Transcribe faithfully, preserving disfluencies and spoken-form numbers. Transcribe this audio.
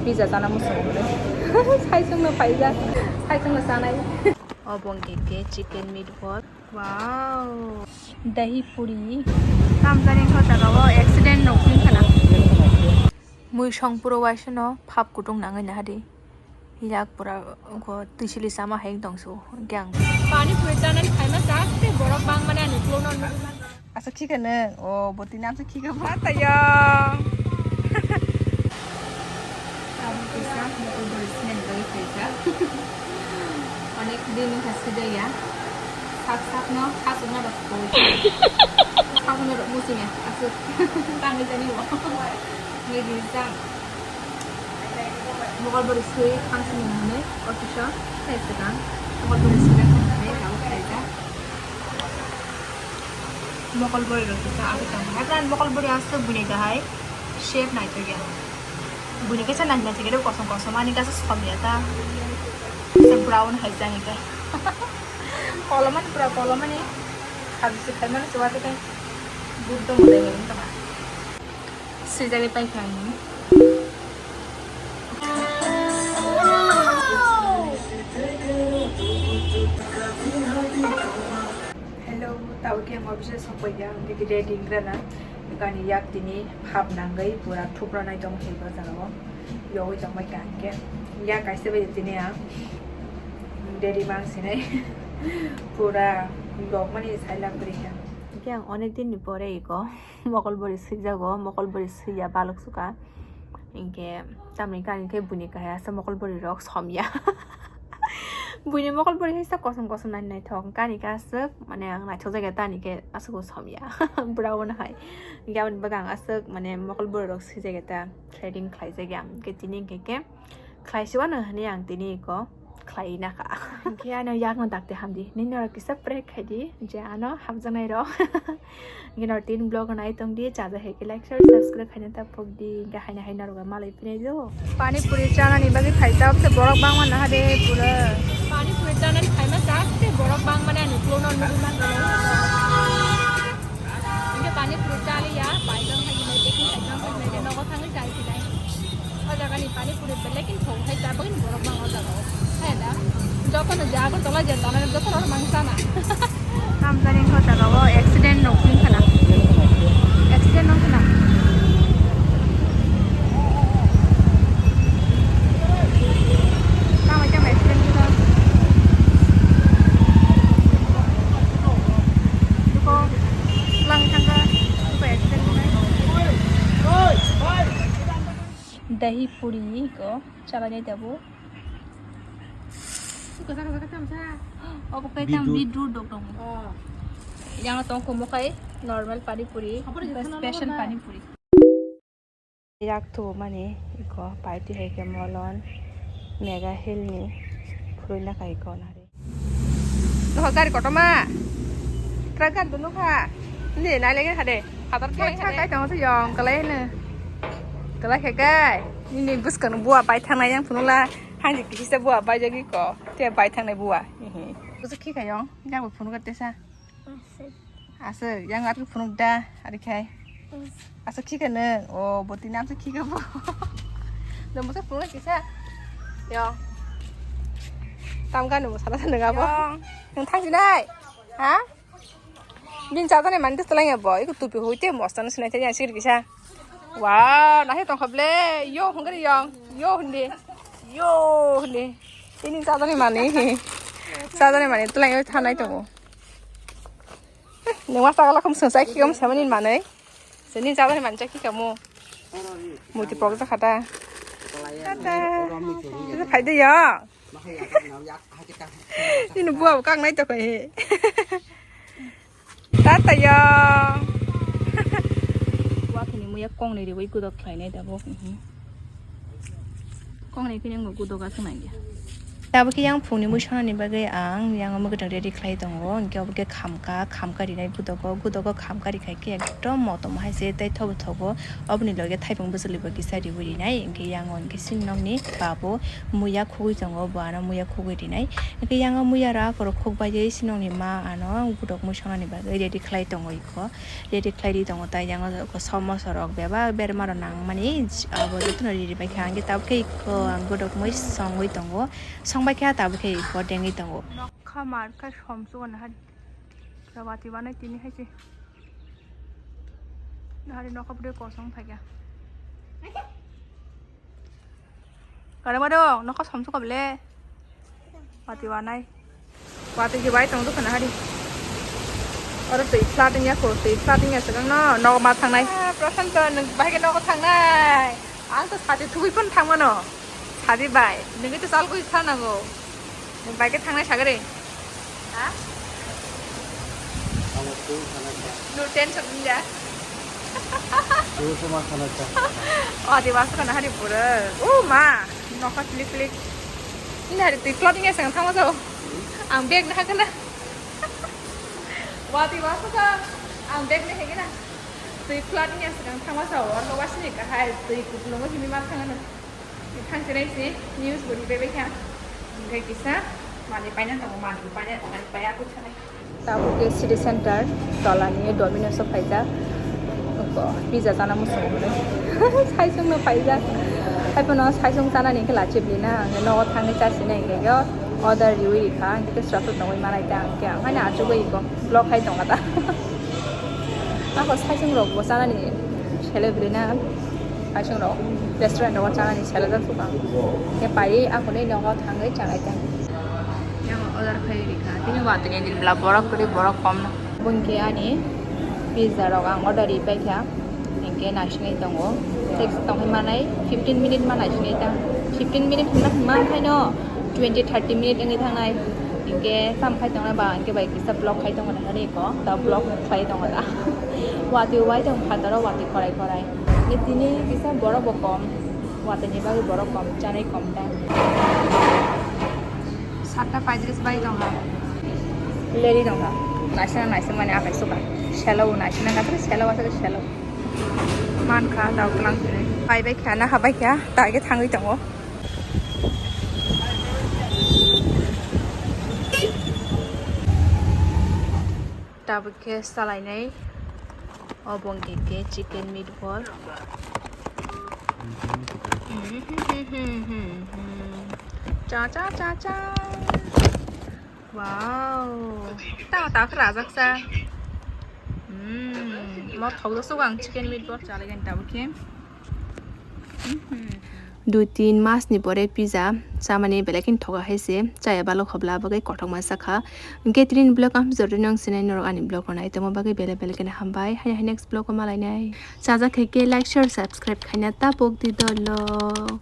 Pizza chana muchungo. Saichung no paija. Saichung no chanai. Obo hwnkhe chicken meatball. Wow. Dahi puri. Tamjani kho jaga o accident nokni khana. Mui song puro waisano phap kutung nangwi nahadi. Yak pura go twisili sama hai tongsu. Kyang. Pani puri chanani phaima chak tei borok bangmani ani ulo no nugwi mano. Asa khika nang. O botini amsa khika ba tayo. Abo kisa mokol bori sinani bagwi khaijak. Onek din wngkha sijaya. Sak sakno khasukna rok koi. Khasukna rok muchungya. Aswk tangwi jani bo. Ngi rijak. Mokol bori swi phangsini hwnwi office-o thai swkang. Mokol bori swi hwnwi tabuk khaijak. Mokol bori rok kisa abo tong. Hai pran mokol bori aswk bini kahai shape naithok ya. Bini kaisa nai nai chikere kosom kosom ani kaisa somya ta. Kaisa brown hai jani kai. Kolomani pura kolomani. Habsi khai mani chuwa te kai. Buddho modai hai tong. Swijagwi paikha ang. Hello, tabuk khe ang office o sokphaikha, ang khe ready wngkha na. Ani yak tini phap nangwi pura thupra nai tong thai o jaga o. Yogwi tong bai kha ang khe. Yak kaisa bai tini ang ready mang sinai. Pura yokmani sai lab kwrwi kha. Hingke ang onek din ni pore iko mokol bori swijago, mokol bori swiya balok suka. Hingke tamni kani khe buini kahai asa mokol bori rok somya. Buini mokol bori hai sa kosom kosom nai naithok. Kani khe aswk mane ang naithok jagya tani khe aswk bo somya. Brown hai. Hingke aboni bagwi ang aswk mane mokol bori rok swijagya ta threading khlai jagya. Hingke tini hingke khe khlai siwano hwnwi ang tini iko khlai na kha. Hingke ano yakno dakti hamdi. Nini norok kisa pray khaidi je ano hamjaknai rok. Hingke norok tin vlog no nai tongdi, chaja hai khe like, share, subscribe khaina ta phokdi. Hingke haina hai norok malai pinai do. Pani puri chanani bagwi phai ta, se borok bangma naha de pura. Pani puri chanani phaima chak, se borok bangmani ani ulo no nugwi man rw. Hingke pani puri chaliya, paitong hai hinai, packing paitong hai hinai, nogo thangwi chai phinai. O jagani pani puri belai kheno thok hai, tabagwino borok bang o jaga o. Hai da, jotono je Agartala je tongnai jotono mang sana. Tamjani o jaga o accident nokni khana. Accident nokni khana. Tamo tamo accident khana. Duko lang thangka, duko accident khana. Dahi puri ko chalai nai tabuk. Obo kai tam beetroot dok dong. Yang tong komo kai normal pani puri, special pani puri. Yak tu mani iko party hai ke molon mega hill ni puri na kai ko nari. Noho gari kotorma. Truck gari dunu kha. Ni nai lagi kha de. Hatar thai kha kai tong yong kalai ne. Kalai kha kai. Nini bwskang bua bai thangnai yang phunukla. Hanji kisa bua bai jagi ko. Te bai thangnai bua. Bwswk khi kha yong. Yang bo phunuk tesa. Aswk yang atwk phunuk da ari khai. Aswk khika nwng, o bo tini amsa khika bo. Nwng bwsa phunuknai kisa. Yong. Tam gani bo sana sana abo. Yong. Nwng thang sinai? Ha? Bini chajani mani twlang ya bo. Iko tupi hui te mosta no sinai te yang sikir kisa. Wow, nahi tong kha ble. Yo hungri yong. Yo hindi. Yo hindi. Ini chajani mani. Chajani mani twlang yo thanai tongo. Nwng ma chagala khum swng chai khikam samani manwi. Sini chagani man chai khikamo. Muti pok jakha ta. Tata. Tata phai de ya. Ini buwa kang nai to koi. Tata ya. Buwa khini muya kong ni riwi kudok khlai nai da bo. Kong ni khini ngo kudok aswk nai ya. Tabuk khe yang phungni mui sonani bagwi ang yang mwkhwtwng ready khlai tongo, hinkhe obo khe khamka, khamka rinai gudogo, gudogo khamka rikha khe ekdom motom hai se tei thobo thogo, oboni loge thaipung bwchwlwi bo kisa riwi rinai, hinkhe yang o hinkhe sinokni babo muya khugwi tongo, bo ano muya khugwi rinai, hinkhe yang o muya rok akorok khukbai de sinokni ma ano gudok mui sonani bagwi ready khlai tongo. Ready khlai ri tongo, tai yang o somosa rok bebak berma rok nangmani abo jotono ready bai kha, hinkhe tabuk khe ikko ang gudok mui songwi tongo, songbai kha tabuk khe ikko dengwi tongo. Nokha mar kha somsuk ani hari, watwi banai tini hai se hari nokha bwdai kosong phaikha. Kare ma dong, nokha somsuk kha bele. Watwi wanai. Watwi khe bai tong dukha na hari. Oro twi flat wngya kho, twi flat wngya swkang no, nogo ma thangnai. Ah, Prashanto, nwng bahai khe nogo thangnai. Ang to sati thugwi phano thangmano. Sati bai, nwngwi to chalgwi thangnango. Nwng bai khe thangnai sagari. Ha? Amo twi thangnai kha. Nwng tension wngya. Twi se ma thangnai kha. Watwi ba swkang na hari pura. O ma, nokha klik klik. Ini hari twi flat wngya swkang thangma sao. Ang bag na hakana. Watwi ba swkang. Ang bag na hegena. Twi flat wngya swkang thangma sao. Oro wasini kahai twi kuplungo himwi ma thangano. Thangsinai si news bo ribai bai kha. Hingke kisa mani paina tongo, mani paina, mani paya kuthanai. Tabuk ke city center tolani Domino's o phaijak. Pizza chana muchungo hwnwi. Saichung no phaijak. Haiphano saichung chanani hingke lachibli na, hingke nogo thangwi chasinai hingke order riwi rikha, hingke sraswk tongwi manai ta, hingke ang haino achugwi iko vlog khai tongkha ta. Ako saichung rok bo chanani celebrity na. Kaising rok restaurant rogo chanani selajak sukang. Khe paiwi akhorni nogo thangwi chanai ta. Yang order khai rikha. Tini watwi ni din bla borok kwrwi borok kom na. Bungkhe ani pizza rok ang order ri paikha. Hinkhe naisingwi tongo. Text tongwi manai fifteen minute ma naisingwi ta. Fifteen minute hwnna hwnma khaino twenty thirty minute wngwi thangnai. Hinkhe tamo khai tongnai ba hinkhe bai kisa block khai tongmani hwnwi ko. Ta block khlai tongo ta. Watwi wai tong phataro watwi khorai khorai. Tini kisa borok bo kom, watwi ni bagwi borok kom, chanai kom ta. Satta paidris bai tongkha. Leri tongkha. Naisana naising mani akai suka. Selo naisana katra selo asake selo. Mankha dao tlang sini. Pai bai kha na habai kha ta age thangwi tongo. Tabuk khe salainai. Obo wngkha khe chicken meat ball. Cha, cha, cha, cha. Wow. Tamo ta khe rajak sa. Hmm. Mo thok do sugang chicken meat ball chalai gani tabuk khe. Dui tin mas ni pore pizza chamani belai kheno thoka hai se, chaya balok hobla bagwi kothokma sakha. Hwnkhe tini vlog ang jorino ang sinai norok ani vlog rok nai tongma bagwi belai belai kheno hambai. Haino hai next vlog o malainai. Chajak khe khe like, share, subscribe khaina ta pok di dolo.